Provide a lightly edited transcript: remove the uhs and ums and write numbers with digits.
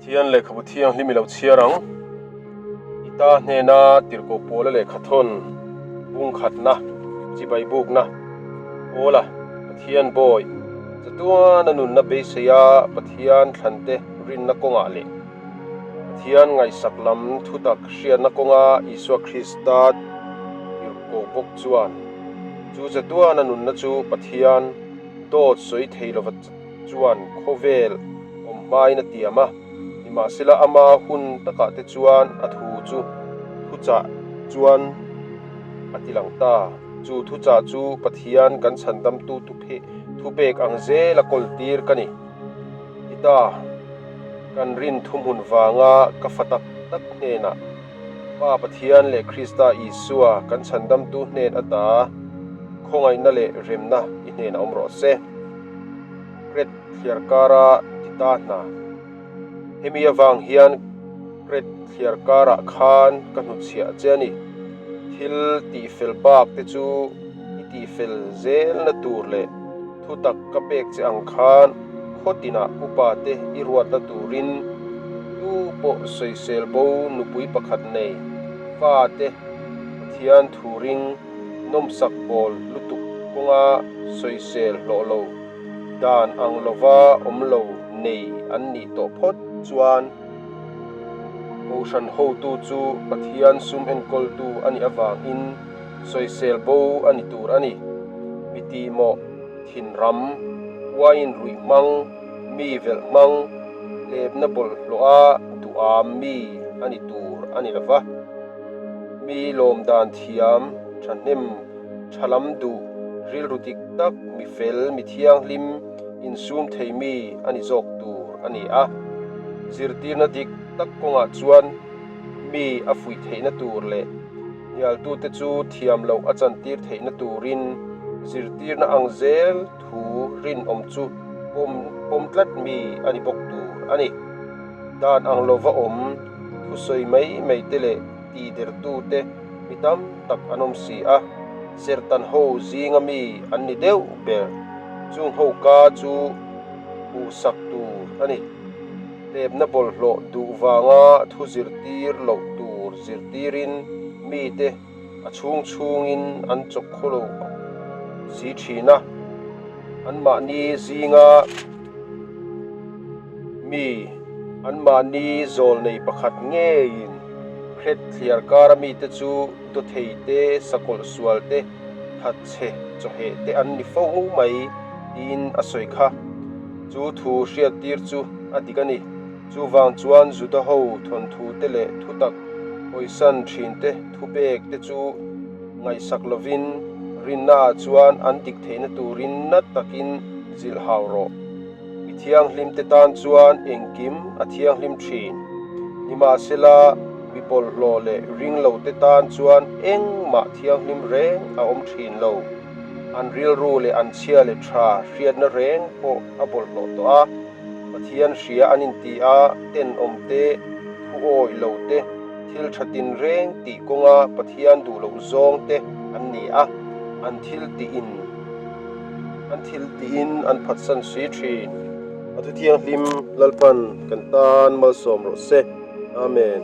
Pathian lehkhabu thianghlim i lo chhiar ang. I ta hnena tirhkoh pawla lehkhathawn bungkhatna, chibai bukna, Pawla, Pathian bawi, chatuana nunna beiseia Pathian thlante rinna kawngah leh Pathian ngaihsak lam thutak hriatna kawnga Isua Krista tirhkoh bawk chuan chu chatuana nunna chu Pathian dawt sawi thei lova chuan khawvel awm hmain a tiam a, nimahsela ama hun takah te chuan a thu chu thuchah chuan a ti lang ta. Chu thuchah chu Pathian kan chhandamtu thupek ang zela kawltir ka ni. Ti ta, kan rin thuhmun vanga ka fa tak tak hnenah Pa Pathian leh Krista Isua kan chhandamtu hnen ata khawngaihna leh remna i hnenah awm rawh se. Kret thliar kara ti ta hna. Hemi avang hian Kret thliar karah khan ka hnuchhiah che a ni. Thil tihfel bak te chu i tihfel zelna tur leh thutak ka pek che ang khan khaw tinah upa te i ruatna turin tu pawh sawisel bo nupui pakhat nei fa te Pathian thu ring nawmsak bawl lutuk kawnga sawisel hlawh lo dan ang lova awm lo nei an nih tawh phawt chuan Kohhran hotu chu Pathian sum enkawltu a nih avangin sawisel bo a ni tur a ni. Mi tihmawh, thinram, uaiin ruih hmang, mi velh hmang, lepna bawlhhlawha duham mi a ni tur a ni lo va. Mi lawm dan thiam, thahnem, tha lam duh, rilru dik tak, mi fel, mi thianghlim, insum thei mi a ni zawk tur a ni a. Zirtirna dik tak kawngah chuan mi a fuih theihna tur leh hnialtute chu thiam loh a chantir theihna turin zirtirna ang zel thu rinawm chu pawm pawm tlat mi a ni bawk tur a ni. Dan ang lova awm thusawi mai mai te leh tihdertute mi tam tak an awm si a, serhtan ho zinga mi an ni deuh ber. Chung ho ka chu hmuhsak tur a ni. Hlepna bawlhhlawh duh vanga thu zirtir loh tur zirtirin mite a chhung chhungin an chawk khaw lo si thin a, anmahni zinga mi anmahni zawl nei pakhat ngeiin hret thliar kara mite chu dawthei te, sakawlh sual te, thatchhe chawheh te an ni fo mai tiin a sawi kha. Chu thu hriattir chu a dik a ni. Chuvang chuan Juda ho thawnthu te leh thutak hawisan thin te thupek te chu ngaihsak lovin rinnaah chuan an dik theihna turin na takin zilh hau rawh. Mi thianghlim te tan chuan engkim a thianghlim thin. Nimahsela, mi bawlhhlawh leh ringlo te tan chuan engmah thianghlim reng a awm thin lo. An rilru leh an chhia leh tha hriatna reng pawh a bawlhhlawh tawh a. Pathian hria an inti a, tenawm te, thu awih lo te, thil tha tinreng tih kawnga Pathian duh loh zawng te an ni a, an thil tiin an thil tiin an phatsan si thin. A thu thianghlim Lalpan kan tan malsawm rawh se. Amen.